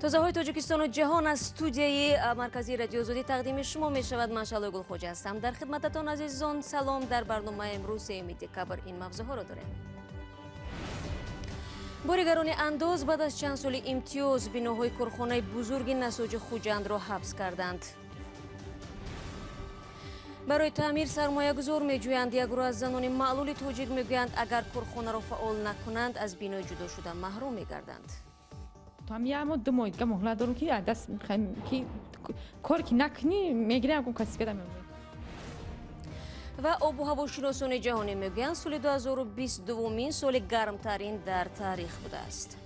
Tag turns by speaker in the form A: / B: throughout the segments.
A: Тозаҳои Тоҷикистону ҷаҳон аз студияи марказии Радиои Озодӣ тақдими шумо мешавад. Ман Шалои Гулхоҷа ҳастам. Дар хидмататон азизон салом. Дар барномаи имрӯз 3 декабр ин мавзӯъҳоро дорем. Боригарони андоз баъд аз чанд соли имтиёз биноҳои корхонаи бузурги насоҷи Хуҷандро ҳабс карданд. Барои таъмир сармоягузор меҷӯянд. Як гурӯҳ аз занони маълули тоҷик мегӯянд, агар корхонаро фаъол накунанд, аз бинои ҷудошуда маҳрум мегарданд.
B: То ҳам як моҳ, 2 моҳ дига муҳлат дорам, ки аз даст мехоҳем, ки кор ки накунӣ, мегирем, ягон каси дига мемонем.
A: Ва обу ҳавошиносони ҷаҳонӣ мегӯянд, соли 2022 соли гармтарин дар таърих будааст.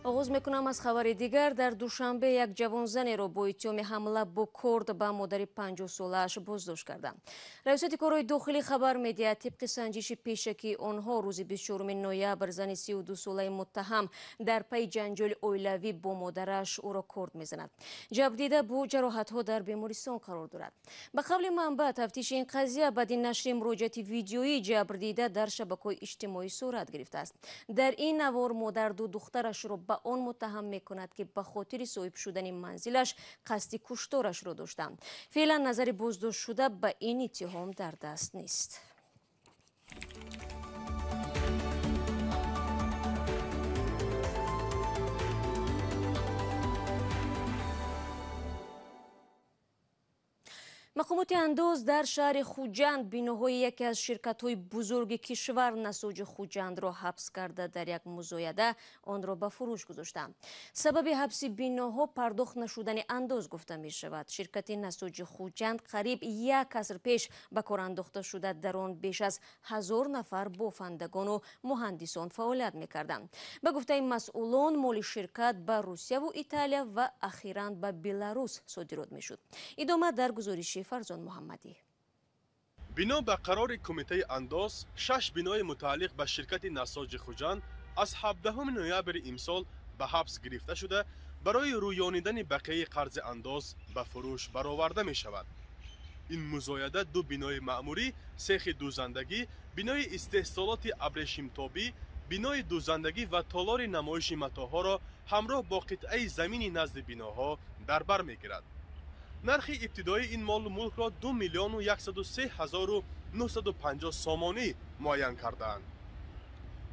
A: Оғоз мекунам аз хабари дигар. Дар Душанбе як ҷавонзанеро бо иттиҳоми ҳамла бо корд ба модари 50-солааш боздошт карданд. Раёсати корҳои дохилӣ хабар медиҳад, тибқи санҷиши пешакии онҳо рӯзи 24 ноябр зани 32-солаи муттаҳам дар пайи ҷанҷоли оилавӣ бо модараш ӯро корд мезанад. Ҷабрдида бо ҷароҳатҳо дар бемористон қарор дорад. Ба қавли манбаъ, тафтиши ин қазия баъди нашри муроҷиати видеоии ҷабрдида дар шабакаҳои иҷтимоӣ сурат гирифтааст. Дар ин навор модар ду духтарашро ба он муттаҳам мекунад, ки ба хотири соҳиб шудани манзилаш қасди кушторашро доштанд. Феълан назари боздоштшуда ба ин иттиҳом дар даст нест. Мақомоти андоз дар шаҳри Хуҷанд биноҳои яке аз ширкатҳои бузурги кишвар насоҷи Хуҷандро ҳабс карда, дар як музояда онро ба фурӯш гузоштанд. Сабаби ҳабси биноҳо пардохт нашудани андоз гуфта мешавад. Ширкати насоҷи Хуҷанд қариб як аср пеш ба кор андохта шуда, дар он беш аз 1000 нафар бофандагону муҳандисон фаъолият мекарданд. Ба гуфтаи масъулон, моли ширкат ба Русияву Италия ва ахиран ба Беларус содирот мешуд. Идома дар гузориши Фарзон Муҳаммадӣ.
C: Бино ба қарори кумитаи андоз, 6 бинои мутааллиқ ба ширкати насоҷи Хуҷанд аз 17 ноябри имсол ба ҳабс гирифта шуда, барои рӯёнидани бақияи қарзи андоз ба фурӯш бароварда мешавад. Ин музояда ду бинои маъмурӣ, сехи дӯзандагӣ, бинои истеҳсолоти абрешимтобӣ, бинои дӯзандагӣ ва толори намоиши матоъҳоро ҳамроҳ бо қитъаи замини назди биноҳо дар бар мегирад. Нархи ибтидоии ин молу мулкро 2 103 950 сомонӣ муайян кардаанд.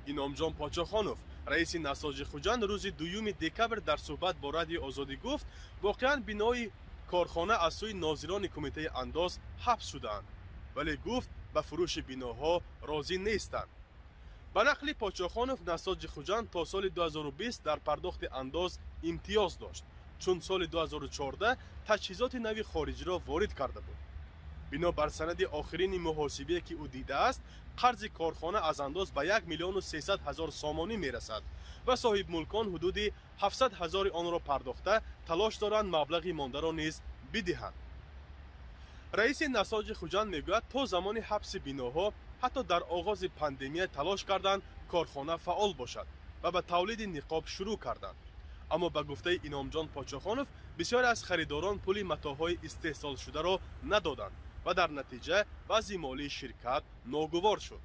C: Иномҷон Подшохонов, раиси насоҷи Хуҷанд, рӯзи 2 декабр дар суҳбат бо Радиои Озодӣ гуфт, воқеан бинои корхона аз сӯи нозирони кумитаи андоз ҳабс шудаанд, вале гуфт ба фурӯши биноҳо розӣ нестанд. Ба нақли Подшохонов, насоҷи Хуҷанд то соли 2020 дар пардохти андоз имтиёз дошт, чун соли 2014 таҷҳизоти нави хориҷиро ворид карда буд. Бино бар санади охирини муҳосибие, ки ӯ дидааст, қарзи корхона аз андоз ба 1 300 000 сомонӣ мерасад ва соҳибмулкон ҳудуди 700 ҳазори онро пардохта талош доранд маблағи мондаро низ бидиҳанд. Раиси насоҷи Хуҷанд мегӯяд, то замони ҳабси биноҳо ҳатто дар оғози пандемия талош карданд корхона фаъол бошад ва ба тавлиди ниқоб шурӯъ карданд. Аммо ба гуфтаи Иномҷон Подшохонов, бисёре аз харидорон пули матоъҳои истеҳсолшударо надоданд ва дар натиҷа вазъи молии ширкат ногувор шуд.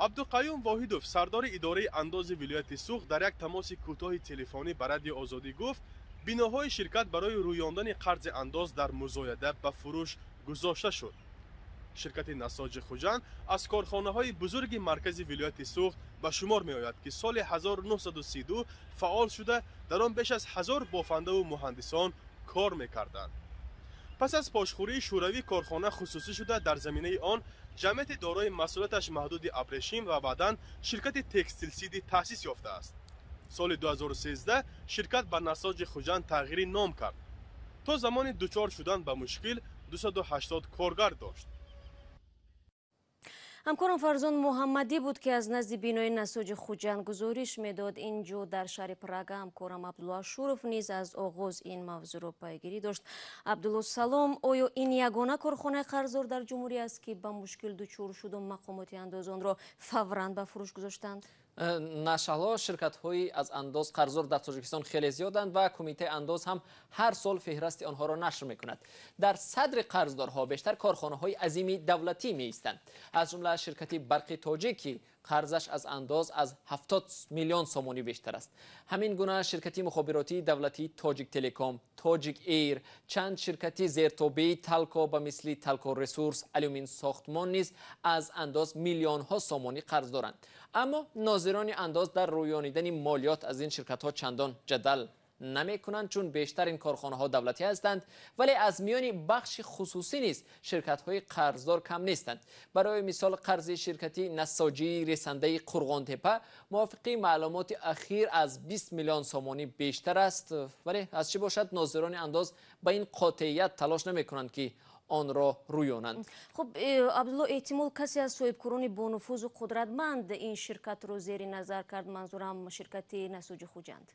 C: Абдуқаюм Воҳидов, сардори идораи андози вилояти Суғд, дар як тамоси кӯтоҳи телефонӣ ба Радиои Озодӣ гуфт, биноҳои ширкат барои рӯёндани қарзи андоз дар музояда ба фурӯш гузошта шуд. Ширкати насоҷи Хуҷанд аз корхонаҳои бузурги маркази вилояти Суғд ба шумор меояд, ки соли 1932 фаъол шуда, дар он беш аз 1000 бофандаву муҳандисон кор мекарданд. Пас аз пошхӯрии шӯравӣ корхона хусусӣ шуда, дар заминаи он ҷамъияти дорои масъулияташ маҳдуди абрешим ва баъдан ширкати Текстилсиди таъсис ёфтааст. Соли 2013 ширкат ба насоҷи Хуҷанд тағйири ном кард. То замони дучор шудан ба мушкил 280 коргар дошт.
A: Ҳамкорам Фарзон Муҳаммадӣ буд, ки аз назди бинои насоҷи Хуҷанд гузориш медод. Ин ҷо дар шаҳри Прага ҳамкорам Абдулло Ашуров низ аз оғоз ин мавзӯъро пайгирӣ дошт. Абдулло, салом. Оё ин ягона корхонаи қарздор дар ҷумҳурӣ аст, ки ба мушкил дучор шуду мақомоти андоз онро фавран ба фурӯш гузоштанд?
D: На Шаҳло, ширкатҳои аз андоз қарздор дар Тоҷикистон хеле зиёданд ва кумитаи андоз ҳам ҳар сол феҳрасти онҳоро нашр мекунад. Дар садри қарздорҳо бештар корхонаҳои азими давлатӣ меистанд, аз ҷумла ширкати Барқи Тоҷик, ки қарзаш аз андоз аз 70 миллион сомонӣ бештар аст. Ҳамин гуна ширкати мухобиротии давлатии Тоҷик Телеком, Тоҷик Эйр, чанд ширкати зертобеи Талко ба мисли Талко Ресурс, Алюмин Сохтмон низ аз андоз миллионҳо сомонӣ қарз доранд. Аммо нозирони андоз дар рӯёнидани молиёт аз ин ширкатҳо чандон ҷадал намекунанд, чун бештар ин корхонаҳо давлатӣ ҳастанд, вале аз миёни бахши хусусӣ низ ширкатҳои қарздор кам нестанд. Барои мисол, қарзи ширкати насоҷии ресандаи Қурғонтепа мувофиқи маълумоти ахир аз 20 миллион сомонӣ бештар аст, вале аз чӣ бошад нозирони андоз ба ин қотеият талош намекунанд, ки онро рӯёнанд.
A: Хуб, Абдулло, эҳтимол касе аз соҳибкорони бонуфузу қудратманд ин ширкатро зери назар кард, манзурам ширкати Насоҷи Хуҷанд.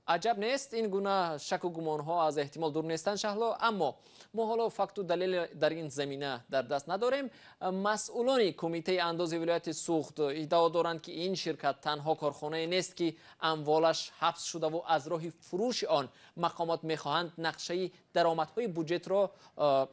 D: Аҷаб нест, ин гуна шаку гумонҳо аз эҳтимол дур нестанд, Шаҳло, аммо мо ҳоло факту далел дар ин замина дар даст надорем. Масъулони кумитаи андози вилояти Суғд иддао доранд, ки ин ширкат танҳо корхонае нест, ки амволаш ҳабс шудаву аз роҳи фурӯши он мақомот мехоҳанд нақшаи даромадҳои буҷетро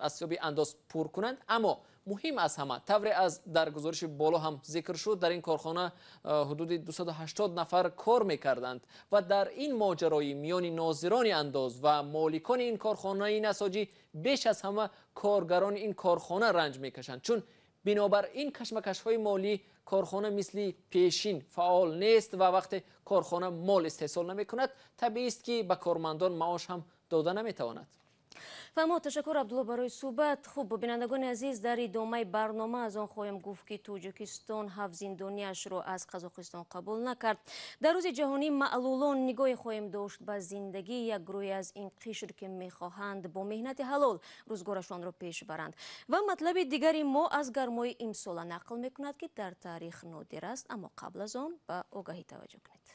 D: аз ҳисоби андоз пур кунанд. Аммо муҳим аз ҳама, тавре аз дар гузориши боло ҳам зикр шуд, дар ин корхона ҳудуди 280 нафар кор мекарданд ва дар ин моҷарои миёни нозирони андоз ва моликони ин корхонаи насоҷӣ беш аз ҳама коргарони ин корхона ранҷ мекашанд, чун бинобар ин кашмакашҳои молӣ корхона мисли пешин фаъол нест ва вақте корхона мол истеҳсол намекунад, табиист, ки ба кормандон маош ҳам дода наметавонад.
A: Фаҳмо, ташаккур, Абдулло, барои суҳбат. Хуб, бинандагони азиз, дар идомаи барнома аз он хоҳем гуфт, ки Тоҷикистон ҳафт зиндониашро аз Қазоқистон қабул накард. Дар рӯзи ҷаҳонии маълулон нигоҳе хоҳем дошт ба зиндагии як гурӯҳе аз ин қишр, ки мехоҳанд бо меҳнати ҳалол рӯзгорашонро пеш баранд. Ва матлаби дигари мо аз гармои имсола нақл мекунад, ки дар таърих нодир аст, аммо қабл аз он ба огаҳӣ таваҷҷӯҳ кунед.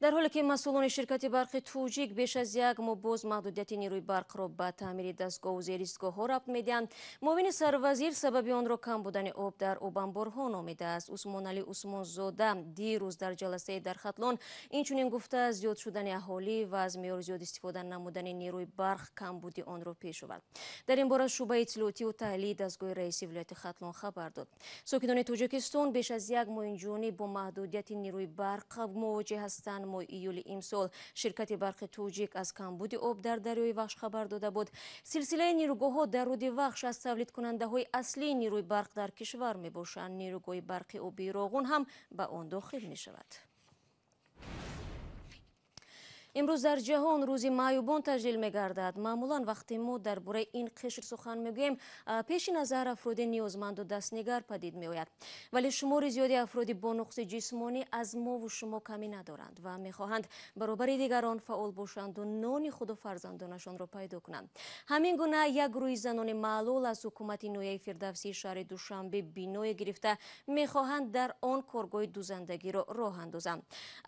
A: Дар ҳоле ки масъулони ширкати Барқи Тоҷик беш аз як моҳ боз маҳдудияти нерӯи барқро ба таъмири дастгоҳу зеристгоҳҳо рабт медиҳанд, муовини сарвазир сабаби онро кам будани об дар обанборҳо номидааст. Усмоналӣ Усмонзода дирӯз дар ҷаласаи дар Хатлон инчунин гуфтааст, зиёд шудани аҳолӣ ва аз меъёр зиёд истифода намудани нерӯи барқ камбуди онро пеш овард. Дар ин бора шӯъбаи иттилоотиву таҳлили дастгоҳи раиси вилояти Хатлон хабар дод. Сокинони Тоҷикистон беш аз як моҳ инҷониб бо маҳдудияти нерӯи барқ мувоҷеҳ ҳастанд. Моҳи июли имсол ширкати Барқи Тоҷик аз камбуди об дар дарёи Вахш хабар дода буд. Силсилаи нерӯгоҳҳо дар руди Вахш аз тавлидкунандаҳои аслии нерӯи барқ дар кишвар мебошанд. Нерӯгоҳи барқи обии Роғун ҳам ба он дохил мешавад. Имрӯз дар ҷаҳон рӯзи маъюбон таҷлил мегардад. Маъмулан вақте мо дар бораи ин қишр сухан мегӯем, пеши назар афроди ниёзманду дастнигар падид меояд. Вале шумори зиёди афроди бо нуқси ҷисмонӣ аз мову шумо камӣ надоранд ва мехоҳанд баробари дигарон фаъол бошанду нони худу фарзандонашонро пайдо кунанд. Ҳамин гуна як гурӯҳи занони маълул аз ҳукумати ноҳияи Фирдавсии шаҳри Душанбе биное гирифта мехоҳанд дар он коргоҳи дузандагиро роҳ андозанд.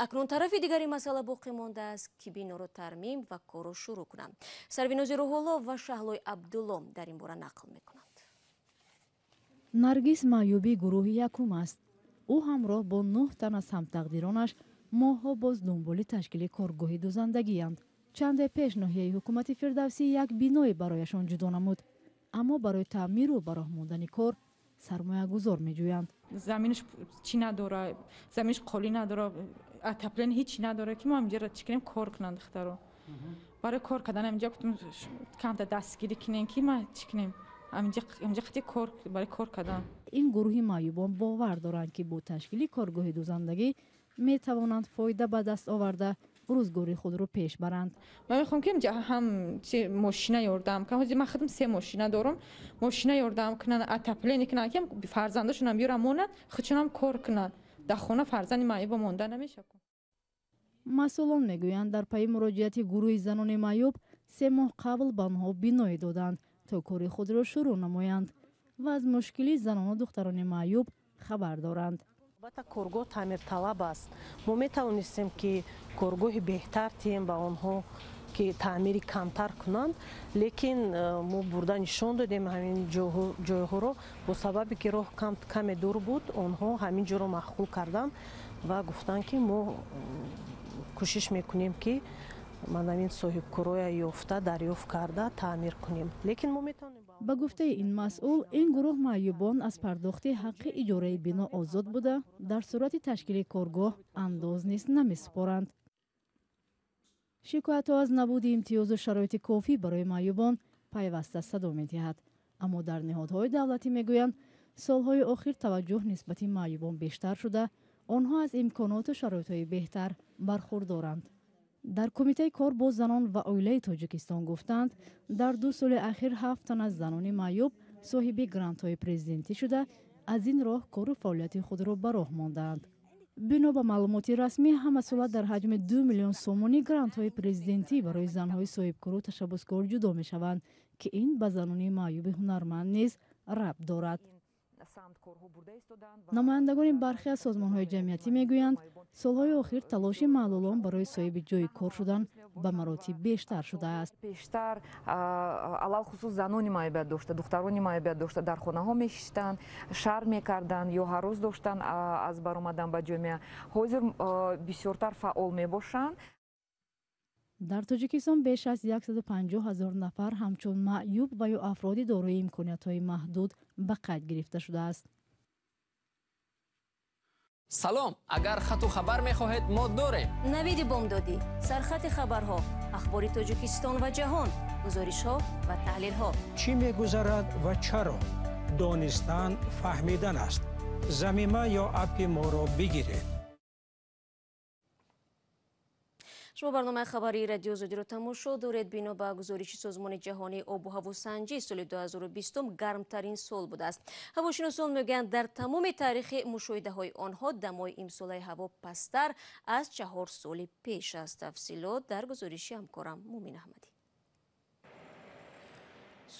A: Акнун тарафи дигари масъала боқӣ мондааст, ки биноро тармим ва корро шурӯъ кунанд. Сарвинози Рӯҳулло ва Шаҳлои Абдулло дар ин бора нақл мекунанд.
E: Наргиз маъюби гурӯҳи якум аст. Ӯ ҳамроҳ бо 9 тан аз ҳамтақдиронаш моҳҳо боз дунболи ташкили коргоҳи дузандагианд. Чанде пеш ноҳияи ҳукумати Фирдавсӣ як биное барояшон ҷудо намуд, аммо барои таъмиру ба роҳ мондани кор сармоягузор меҷӯянд.
B: Заминаш чӣ надора, заминаш қолӣ надора, отопление ҳеҷ надора, ки мо ҳаминҷо чӣ кунем, кор кунанд духтаро. Барои кор кардан ҳаминҷо гуфтем камта дастгирӣ кунем, ки ма чӣ кунем, ҳаминҷо қати кор барои кор кардан.
E: Ин гурӯҳи маъюбон бовар доранд, ки бо ташкили коргоҳи дузандагӣ метавонанд фоида ба даст оварда рӯзгори худро пеш баранд.
B: Ман мехоҳам, ки инҷа ҳам мошина ёрдам кунам. Ҳозир ман худам 3 мошина дорам. Мошина ёрдам кунанд, отопление кунанд, ки фарзандашонам биёрам монанд, худшонам кор кунанд. Дар хона фарзанди маъюба монда намешавад.
E: Масъулон мегӯянд, дар пайи муроҷиати гурӯҳи занони маъюб 3 моҳ қабл ба онҳо биное доданд, то кори худро шурӯъ намоянд ва аз мушкили занону духтарони маъюб хабар доранд.
F: Албатта, коргоҳ таъмирталаб аст. Мо метавонистем, ки коргоҳи беҳтар диҳем ба онҳо, ки таъмири камтар кунанд, лекин мо бурда нишон додем ҳамин ҷойҳоро. Бо сабабе ки роҳ каме дур буд, онҳо ҳамин ҷоро маъқул карданд ва гуфтанд, ки мо кӯшиш мекунем, ки ман ҳамин соҳибкороя ёфта, дарёфт карда, таъмир кунем, лекин мо метавонем.
E: Ба гуфтаи ин масъул, ин гурӯҳ маъюбон аз пардохти ҳаққи иҷораи бино озод буда, дар сурати ташкили коргоҳ андоз низ намесупоранд. Шикоятҳо аз набуди имтиёзу шароити кофӣ барои маъюбон пайваста садо медиҳад, аммо дар ниҳодҳои давлатӣ мегӯянд, солҳои охир таваҷҷӯҳ нисбати маъюбон бештар шуда, онҳо аз имконоту шароитҳои беҳтар бархурдоранд. Дар Кумитаи кор бо занон ва оилаи Тоҷикистон гуфтанд, дар 2 соли ахир ҳафт тан аз занони маъюб соҳиби грантҳои президентӣ шуда, аз ин роҳ кору фаъолияти худро ба роҳ мондаанд. Бино ба маълумоти расмӣ, ҳамасола дар ҳаҷми 2 миллион сомонӣ грантҳои президентӣ барои занҳои соҳибкору ташаббускор ҷудо мешаванд, ки ин ба занони маъюби ҳунарманд низ рабт дорад. Намояндагони бархе аз созмонҳои ҷамъиятӣ мегӯянд, солҳои охир талоши маълулон барои соҳиби ҷойи кор шудан ба маротиб бештар шудааст.
G: Пештар, алалхусус, занони маъюбият дошта, духтарони маъюбият дошта дар хонаҳо мешиштанд, шарм мекарданд ё ҳарос доштанд аз баромадан ба ҷомеа. Ҳозир бисёртар фаъол мебошанд.
E: Дар Тоҷикистон беш аз 150 ҳазор нафар ҳамчун маъюб ва ё афроди дорои имкониятҳои маҳдуд ба қайд гирифта шудааст.
D: Салом! Агар хату хабар мехоҳед, мо дорем.
A: Навиди бомдодӣ, сархати хабарҳо, ахбори Тоҷикистон ва ҷаҳон, гузоришҳо ва таҳлилҳо.
H: Чӣ мегузарад ва чаро? Донистан фаҳмидан аст. Замима ё аппи моро бигиред.
A: Шумо барномаи хабарии Радио Озодиро тамошо доред. Бино ба гузориши Созмони ҷаҳонии обу ҳавосанҷӣ, соли 2020 гармтарин сол будааст. Ҳавошиносон мегӯянд, дар тамоми таърихи мушоҳидаҳои онҳо дамои имсолаи ҳаво пасттар аз 4 соли пеш аст. Тафсилот дар гузориши ҳамкорам Мумин Аҳмадӣ.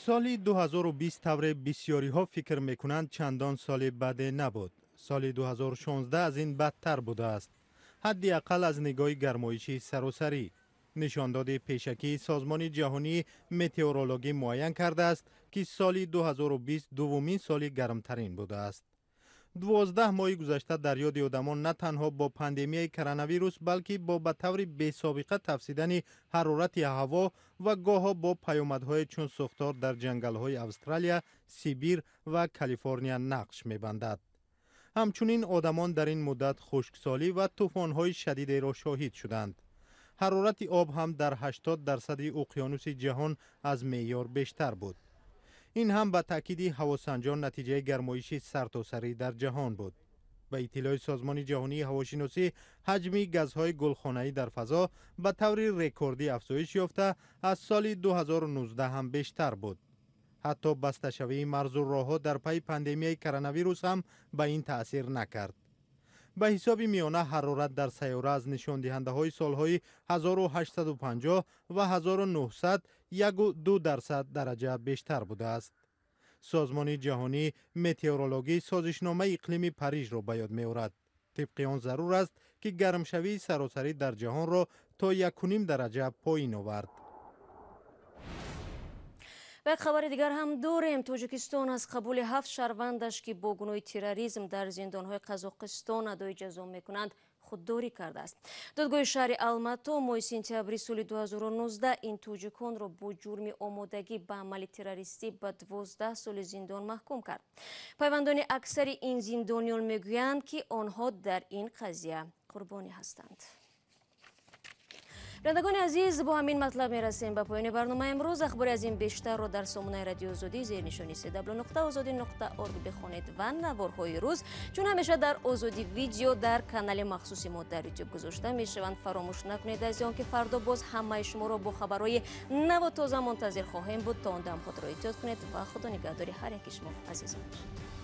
I: Соли 2020, тавре бисёриҳо фикр мекунанд, чандон соли баде набуд. Соли 2016 аз ин бадтар будааст, ҳадди ақал аз нигоҳи гармоиши саросарӣ. Нишондоди пешакии Созмони ҷаҳонии метеорологӣ муайян кардааст, ки соли 2020 дуввумин соли гармтарин будааст. 12 моҳи гузашта дар ёди одамон на танҳо бо пандемияи коронавирус, балки бо ба таври бесобиқа тафсидани ҳарорати ҳаво ва гоҳо бо паёмадҳое чун сӯхтор дар ҷангалҳои Австралия, Сибир ва Калифорния нақш мебандад. Ҳамчунин одамон дар ин муддат хушксолӣ ва тӯфонҳои шадидеро шоҳид шуданд. Ҳарорати об ҳам дар 80 дарсади уқёнуси ҷаҳон аз меъёр бештар буд. Ин ҳам, ба таъкиди ҳавосанҷон, натиҷаи гармоиши сартосарӣ дар ҷаҳон буд. Ба иттилои Созмони ҷаҳонии ҳавошиносӣ, ҳаҷми газҳои гулхонаӣ дар фазо ба таври рекордӣ афзоиш ёфта, аз соли 2019 ҳам бештар буд. Ҳатто басташавии марзу роҳҳо дар пайи пандемияи коронавирус ҳам ба ин таъсир накард. Ба ҳисоби миёна, ҳарорат дар сайёра аз нишондиҳандаҳои солҳои 1850 ва 1900 1,2 дараҷа бештар будааст. Созмони ҷаҳонии метеорологӣ созишномаи иқлими Парижро ба ёд меорад. Тибқи он, зарур аст, ки гармшавии саросарӣ дар ҷаҳонро то 1,5 дараҷа поин овард.
A: Ва як хабари дигар ҳам дорем. Тоҷикистон аз қабули ҳафт шаҳрвандаш, ки бо гуноҳи терроризм дар зиндонҳои Қазоқистон адои ҷазо мекунанд, худдорӣ кардааст. Додгоҳи шаҳри Алмато моҳи сентябри соли 2019 ин тоҷиконро бо ҷурми омодагӣ ба амали террористӣ ба 12 соли зиндон маҳкум кард. Пайвандони аксари ин зиндониён мегӯянд, ки онҳо дар ин қазия қурбонӣ ҳастанд. Бинандагони азиз, бо ҳамин матлаб мерасем ба поёни барномаи имрӯз. Ахбори аз ин бештарро дар сомонаи Радио Озодӣ зери нишони cw.ozodi.org бихонед ва наворҳои рӯз, чун ҳамеша, дар Озодӣ Видео, дар канали махсуси мо дар Ютуб гузошта мешаванд. Фаромӯш накунед, азизон, ки фардо боз ҳамаи шуморо бо хабарҳои наву тоза мунтазир хоҳем буд. То он дам худро эҳтиёт кунед ва Худо нигаҳдори ҳар яки шумо, азизон бошад.